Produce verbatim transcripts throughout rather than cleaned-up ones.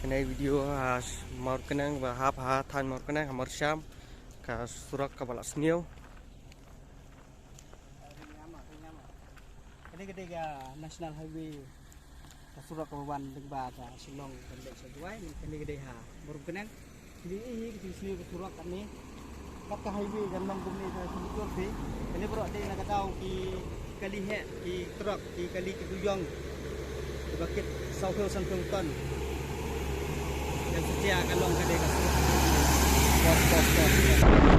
Kane ka video ha Mawryngkneng ba hap ha thaiñ Mawryngkneng ha Mawrysham, ka surok kaba la sniew. Kane ka dei ka National Highway, ka surok kaba wan lyngba ka Shillong ban leit sha Jowai, kane ka dei ha Mawryngkneng. Kine hi ka jingsniew ka surok kane. Kat ka highway kan long kumne ka sumjur phi. Kane baroh dei na ka daw ki kali heh, ki truck, ki kali ki kujong. Kiba kit saw phew san phew ton. Kan satia ka long ka dei ka surok. Stop, stop, stop, stop.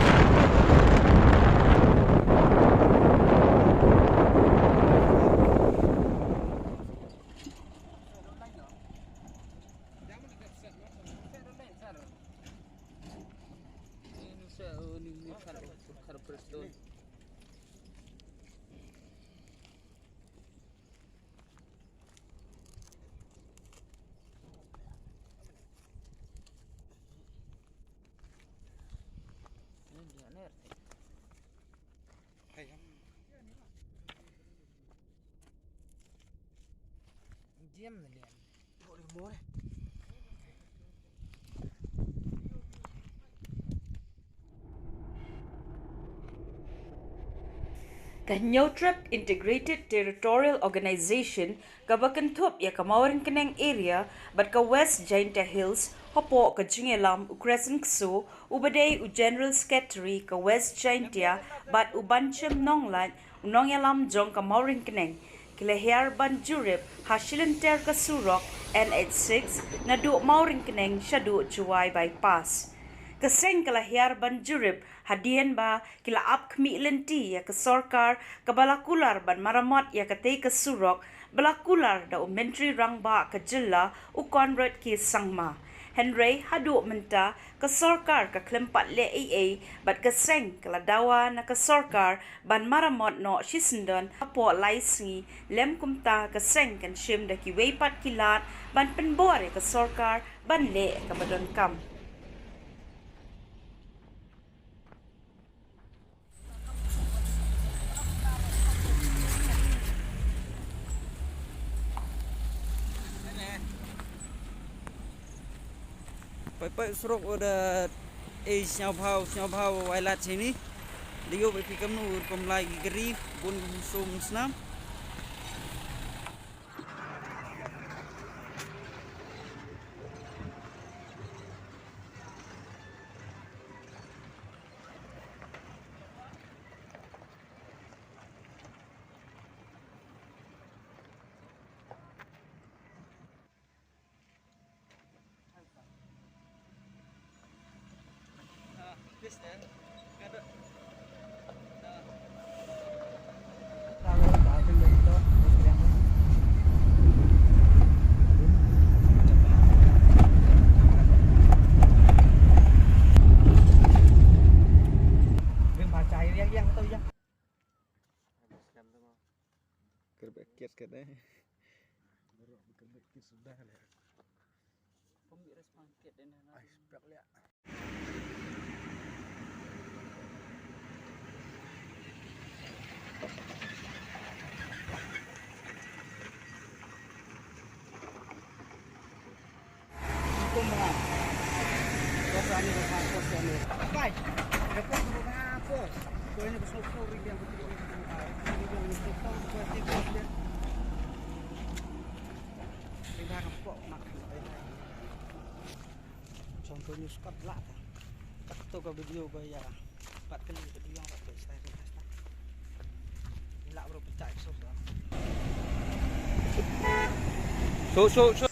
Ka Hynñiewtrep Integrated Territorial Organization, kaba kynthup ïa ka Mawryngkneng Area bad ka West Jaintia Hills, hapoh ka jingïalam u Crescent Kso, uba dei u General Secretary ka West Jaintia, bad u Banchim Nonglait, u nongïalam jong ka Mawryngkneng, ki la hiar ban jurip ha shilynter ka surok N H six naduh Mawryngkneng shaduh Jowai Bypass. Ka seng ka la hiar ban jurip hadien ba ki la ap khmih lynti ïa ka sorkar kaba la kular ban maramot ïa katei ka surok, ba la kular da u Myntri Rangbah ka jylla u Conrad K Sangma. Hynrei haduh mynta ka sorkar ka khlem pat leh ei ei, bad ka seng ka la dawa na ka sorkar ban maramot noh shisyndon hapoh lai sngi, lym kumta ka seng kan shim da kiwei pat ki lad ban pynbor ïa ka sorkar ban leh kaba donkam. Peit peit surok u da, eh, sngewbha sngewbha wai lad shini. Dei ïoh ba phi kumno rukom lai ki kari bun kum sum snam. Kyrpek kiet ka dei. Baroh ba kyrpek kiet suda le. Pom bi respond kiet dei na. Ai, spek le. Contoh news kat lah ta. Tak tu ka video ba ya. Pat kali video yang tak tu saya ni. Ila bro pecah so. So so so.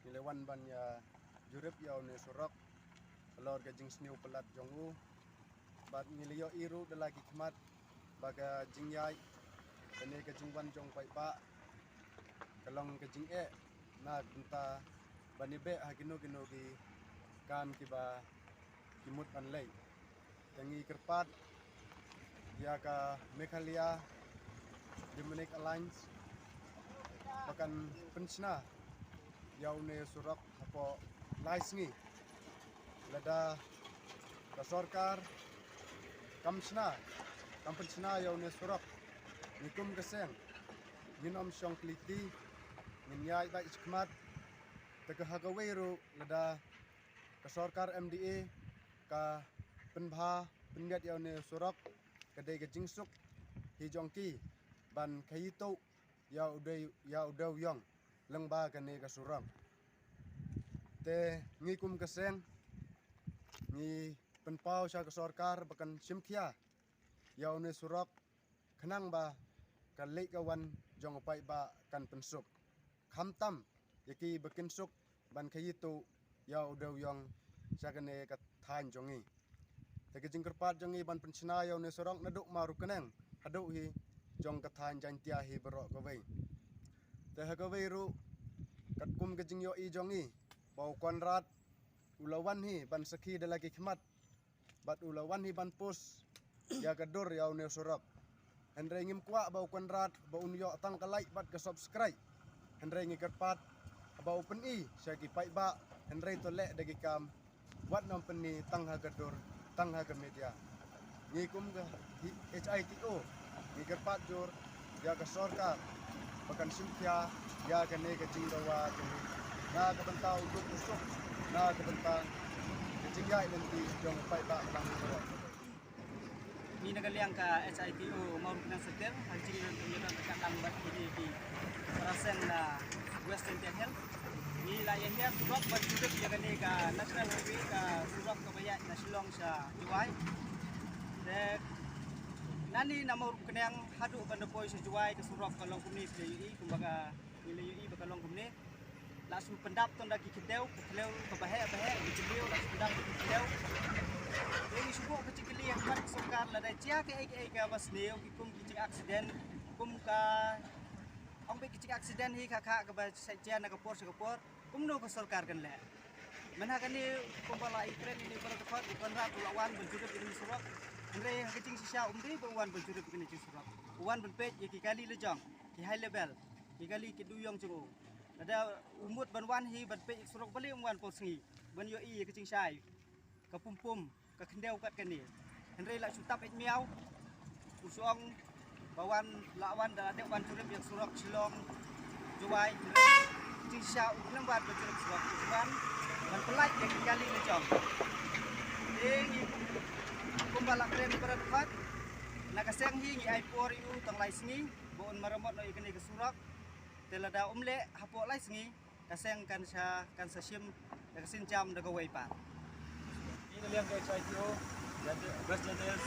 ngi la wan ban ïa jurip ïa une u surok halor ka jingsniew palat jong u. Bad ngi la ïohi ruh da la ki khmat ba ka jingïaid kane ka jingwan jong paidbah ka long ka jingeh na ka bynta ban ïabeh ha kino kino ki kam kiba ki mut ban leh. Te ngi kyrpad ïa ka Meghalaya Democratic Alliance ba kan pynshna ïa une u surok hapoh lai sngi. Lada ka sorkar kam shna, kam pynshna ïa une u surok, ngi kum ka seng ngin ym shong kylli kti, ngin ïaid beit shakhmat. Te ka ha kawei ruh, lada ka sorkar M D A ka pynbha pynmiat ïa une u surok, ka dei ka jingsuk hi jong ki ban khaïi tuh ïa u dew, ïa u dewiong lyngba kane ka surok. Te ngi kum ka seng ngi pynpaw sha ka sorkar ba kan shim khia ïa une u surok, khnang ba ka leit ka wan jong u paidbah kan pynsuk, khamtam ïa ki ba kin suk ban khaïi tuh ïa u dewiong sha kane ka thaiñ jong ngi. Te ka jingkyrpad jong ngi ban pynshna ïa une u surok naduh Mawryngkneng haduh hi jong ka thaiñ Jaiñtia hi baroh kawei. Te ha kawei ruh, katkum ka jingïohi jong ngi, ba u Conrad u la wan hi ban sakhi da la ki khmat, bad u la wan hi ban pus ïa ka dur ïa une u surok. Hynrei ngim kwah ba u Conrad ba un ïoh tang ka like bad ka subscribe. Hynrei ngi kyrpad ba u pyni sha ki paidbah, hynrei to leh da ki kam, wat nym pyni tang ha ka dur, tang ha ka media. Ngi kum ka H I T O ngi kyrpad jur ïa ka sorkar ba kan shim khia ïa kane ka jingdawa jong ngi na ka bynta u duk u suk, na ka bynta ka jingïaid lynti jong u paidbah lang. Ngi na ka liang ka H I T O Mawryngkneng Circle, ha ka jingïadon ka katlang bad kine ki para seng na West Jaintia Hills, ngi la ïa hiar surok ban jurip ïa kane ka National Highway, ka surok kaba ïaid na Shillong sha Jowai. Te nangne na Mawryngkneng haduh ban da poi sha Jowai ka surok ka long kumne, phi la ïohi kumba ka, phi la ïohi ba ka long kumne. La shu pyndap tang da ki kdew, ki kdew kaba heh ba heh, ki jylliew la shu pyndap da ki kdew. Te ngi shu buh ka jingkylli ha khmat ka sorkar, lada jia kaei kaei kaba sniew, ki kum ki jing accident, kum ka, ong beit ki jing accident hi kha kha kaba sa jia na ka por sha ka por, kumno ka sorkar kan leh? Mynta kane kumba la ïakren ïa une u para dkhot, u Conrad u la wan ban jurip ïa une u surok. Hynrei ha ka jingshisha um dei ba u wan ban jurip ïa kane ka surok. U wan ban peit ïa ki kali la jong, ki high level, ki kali ki dewiong jong u. Lada u mut ban wan hi ban peit ïa ka surok balei um wan por sngi ban ïohi ïa ka jingshai, ka pum pum, ka khyndew kat kane. Hynrei la shu tap eit miaw, u shu ong ba wan, la wan da la dep wan jurip ïa ka surok Shillong Jowai. Hynrei jingshisha u khlem wan ban jurip surok, u wan ban pyllait ïa ki kali la jong. Te ngi kumba la kren para dkhot, na ka seng hi ngi ai por ïa u tang lai sngi ba un maramot noh ïa kane ka surok. Te lada um leh hapoh lai sngi, ka seng kan sa, kan sa shim da ka sienjam da kawei pat. Ngi na liang ka H I T O West Jaintia Hills,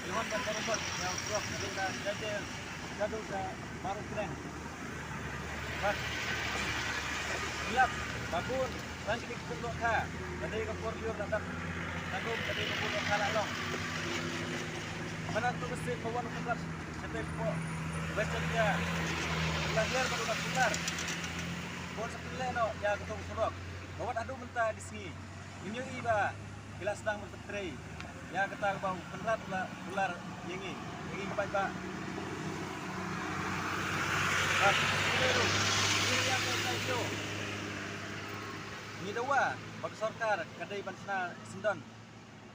ngi wan ban maramot ïa u surok na liang ka Jaintia Hills haduh ka Mawryngkneng. Bad ngi ïap ba bun tang kine ki pun dohkha, ka dei ka por lyiur la dap, ka dei ka por dohkha la long. Mynta kato ka sien ba wan u Conrad shatei hapoh West Jaintia, la hiar bad u Conrad. Bun sa pynleh noh ïa kato ka surok. Ba wat haduh mynta ka sngi ngim ïohi ba ki la sdang ban pyntrei ïa kata kaba u Conrad u la kular ïa ngi, ïa ngi ki paidbah. Bad ngi ruh, ngi ïa ka H I T O, ngi dawa ba ka sorkar ka dei ban shna syndon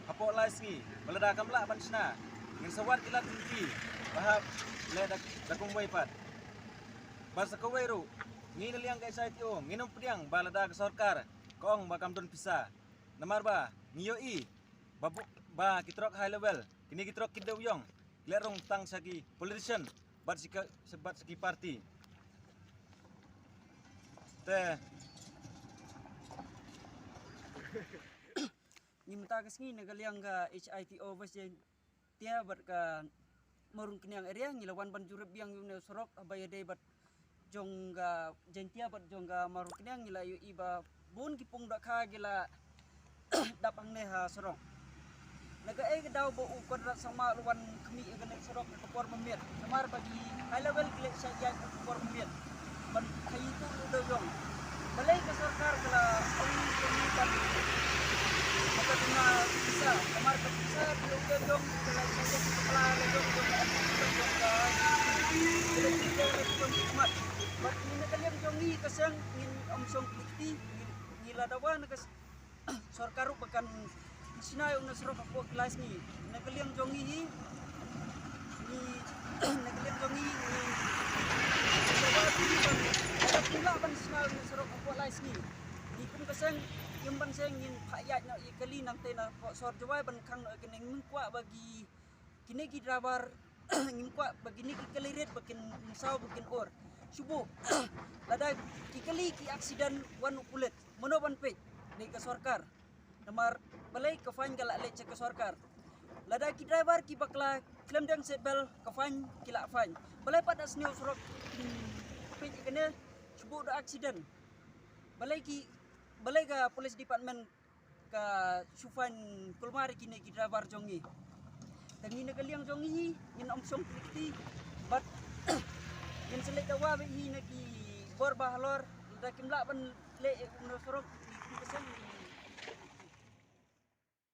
hapoh lai sngi, ba lada kam lah ban shna, ngin sa wad ki lad ki lynti ba hap leh da, da kumwei pat. Bad sa kawei ruh, ngi na liang ka H I T O ngin ym pdiang ba lada ka sorkar ka ong ba kam don pisa. Namar ba ngi ïohi ba bu-, ba ki trok high level, kine ki trok ki dewiong, ki leh rung tang sha ki politician bad sha ki, bad sha ki party. Te ngi mynta ka sngi na ka liang ka H I T O West Jaintia bad ka Mawryngkneng area ngi la wan ban jurip biang ïa une u surok, haba ïadei bad jong ka Jaintia bad jong ka Mawryngkneng ngi la ïohi ba bun ki pung dohkha ki la dap hangne ha surok. Na kaei ka daw ba u Conrad Sangma u la wan khmih ïa kane ka surok ha ka por mynmiet. Namar ba ki high level ki leh shah ïaid ha ka por mynmiet ban khaii tuh ïa u dewïong. Balei ka sorkar ka la ong ïa kane ban ba ka duna pisa. Namar ka pisa ka la u dewïong ka la shah ïaid ha ka pla la jong jong ka jong ka jong ka jong ka khmat. Bad ngi na ka liang jong ngi ka seng ngin ym shong kti, ngi, ngi la dawa na ka s-, sorkar ruh ba kan shna ïa une u surok hapoh ki lai sngi. Na ka liang jong ngi hi, ngi, na ka liang jong ngi hi, ngi, ngi dawa ngi ban, lada kim lah ban shna ïa une u surok hapoh lai sngi, ngi kum ka seng ngim ban seng, ngin phah ïaid noh ïa kali nangta napoh sor Jowai ban khang noh ïa kane. Ngim kwah ba ki, kine ki driver, ngim kwah ba kine ki kali rit ba kin saw ba kin ur. Shu buh, lada ki kali ki accident, wan u pulit, mano ban peit? Dei ka sorkar. Namar balei ka fine ka la leit sha ka sorkar? Lada ki driver ki bakla khlem dang seat belt, ka fine ki la fine. Balei pat da sniew surok, hmm, peit ïa kane, shu buh da accident? Balei ki, balei ka police department ka shu fine kulmar ïa kine ki driver jong ngi? Te ngi na ka liang jong ngi hi, ngin ym shong kti kti bad ngin sa leit dawa bad hi na ki bor ba halor, lada kim lah ban leh ïa une u surok, ngi kum ka seng